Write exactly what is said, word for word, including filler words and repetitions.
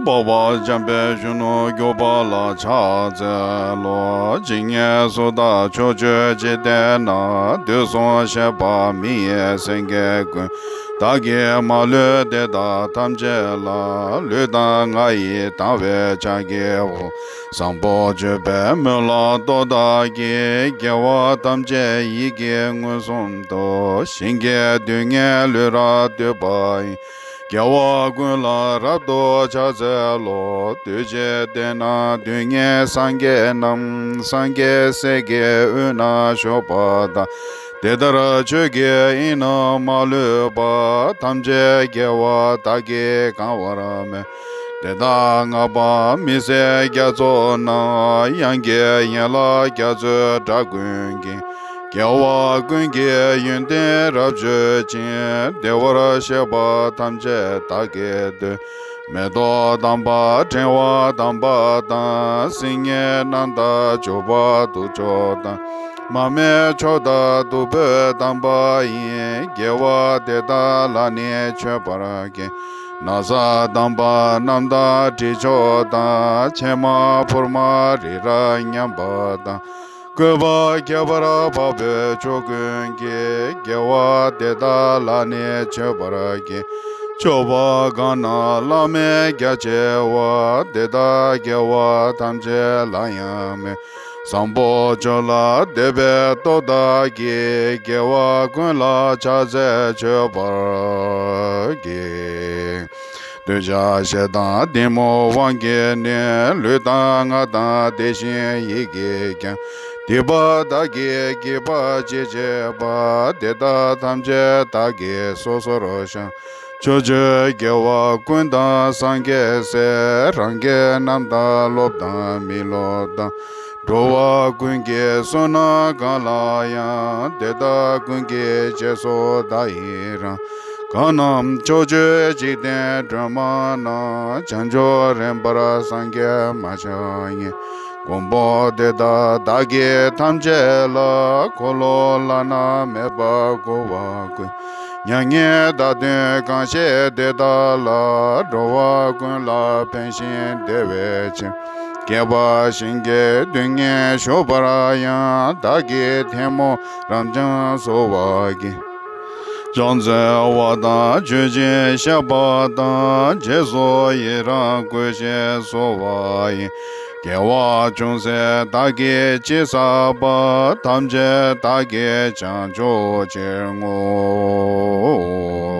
འཕགས་པ་འཇམ་དཔལ་གཞོན་ནུར་གྱུར་པ་ལ་ཕྱག་འཚལ་ལོ། ཇི་སྙེད་སུ་དག་ཕྱོགས་བཅུའི་འཇིག་རྟེན་ན། དུས་གསུམ་གཤེགས་པ་མི་ཡི་སེང་གེ་ཀུན། བདག་གིས་མ་ལུས་དེ་དག་ཐམས་ཅད་ལ། ལུས་དང་ངག་ཡིད་དང་བས་ཕྱག་བགྱིའོ། བཟང་པོ་སྤྱོད་པའི་མོད་ལ་བཏུད་བདག་གིས། དགེ་བ་ཐམས་ཅད་ཡིད་ཀྱིས་མངོན་སུམ་དུ། ཞིང་གི་རྡུལ་སྙེད་ལུས་རབ་བཏུད་པ་ཡི། དགེ་བ་ཀུན་ལ་རབ་ཏུ་ཕྱག་འཚལ་ལོ། གདུལ་བྱའི་སྡེ་ན་རྡུལ་སྙེད་སངས་རྒྱས་རྣམས། སངས་རྒྱས་སྲས་ཀྱི་དབུས་ན་བཞུགས་པ་དང་། དེ་ལྟར་ཆོས་ཀྱི་དབྱིངས་རྣམས་མ་ལུས་པ། ཐམས་ཅད་དགེ་བ་དག་གིས་གང་བར་མོས། དེ་དག་བསྔགས་པ་མི་ཟད་རྒྱ་མཚོ་རྣམས། དབྱངས་ཀྱི་ཡན་ལག་རྒྱ་མཚོའི་སྒྲ་ཀུན་གྱིས། དགེ་བ་ཀུན་གྱི་ཡོན་ཏན་རབ་བརྗོད་ཅིང་། བདེ་བར་གཤེགས་པ་ཐམས་ཅད་བདག་གིས་བསྟོད། མེ་ཏོག་དམ་པ་ཕྲེང་བ་དམ་པ་དང་། སིལ་སྙན་རྣམ་དག་བྱུག་པ་དུར་ཁྲོད་དང་། མར་མེ་མཆོག་དང་བདུག་སྤོས་དམ་པ་ཡིས། དགེ་བ་དེ་དག་ལ་ནི་མཆོད་པར་བགྱི། ན་བཟའ་དམ་པ་རྣམས་དང་དྲི་མཆོག་དང་། ཕྱེ་མ་ཕུར་མ་རི་རབ་མཉམ་པ་དང་། བཀོད་པ་ཁྱད་པར་འཕགས་པའི་མཆོག་ཀུན་གྱིས། དགེ་བ་དེ་དག་ལ་ནི་མཆོད་པར་བགྱི། མཆོད་པ་གང་རྣམས་བླ་མེད་རྒྱ་ཆེ་བ། དེ་དག་དགེ་བ་ཐམས་ཅད་ལ་ཡང་མོས། བཟང་པོ་སྤྱོད་ལ་འདོད་པའི་སྟོབས་དག་གིས། དགེ་བ་ཀུན་ལ་ཕྱག་འཚལ་མཆོད་པར་བགྱི། འདོད་ཆགས་ཞེ་སྡང་གཏི་མུག་དབང་གིས་ནི། ལུས་དང་ངག་དང་དེ་བཞིན་ཡིད་ཀྱིས་ཀྱང་། སྡིག་པ་དག་གིས་བགྱིས་པ་ཅི་མཆིས་པ། དེ་དག་ཐམས་ཅད་བདག་གིས་སོ་སོར་བཤགས། ཕྱོགས་བཅུའི་རྒྱལ་བ་ཀུན་དང་སངས་རྒྱས་སྲས། རང་རྒྱལ་རྣམས་དང་སློབ་དང་མི་སློབ་དང་། འགྲོ་བ་ཀུན་གྱི་བསོད་ནམས་གང་ལགས་ཡང་། དེ་དག་ཀུན་གྱི་རྗེས་སུ་བདག་ཡི་རང་། གང་རྣམས་ཕྱོགས་བཅུའི་འཇིག་རྟེན་སྒྲོན་མ་རྣམས། བྱང་ཆུབ་རིམ་པར་སངས་རྒྱས་མ་ཆགས་ཡི། མགོན་པོ་དེ་དག་བདག་གིས་ཐམས་ཅད་ལ། འཁོར་ལོ་བླ་ན་མེད་པ་བསྐོར་བ་ཀུན། མྱ་ངན་འདའ་སྟོན་གང་བཞེད་དེ་དག་ལ། འགྲོ་བ་ཀུན་ལ་ཕན་ཞིང་བདེ་བའི་ཕྱིར། བསྐལ་པ་ཞིང་གི་རྡུལ་སྙེད་བཞུགས་པར་ཡང་། བདག་གིས་ཐལ་མོ་རབ་འབྱམས་གསོལ་བ་བགྱི། ཕྱག་འཚལ་བ་དང་མཆོད་ཅིང་བཤགས་པ་དང་། རྗེས་སུ་ཡི་རང་བསྐུལ་ཞིང་གསོལ་བ་ཡི། དགེ་བ་ཅུང་ཟད་བདག་གིས་ཅི་བསགས་པ། ཐམས་ཅད་བདག་གིས་བྱང་ཆུབ་ཕྱིར་བསྔོ།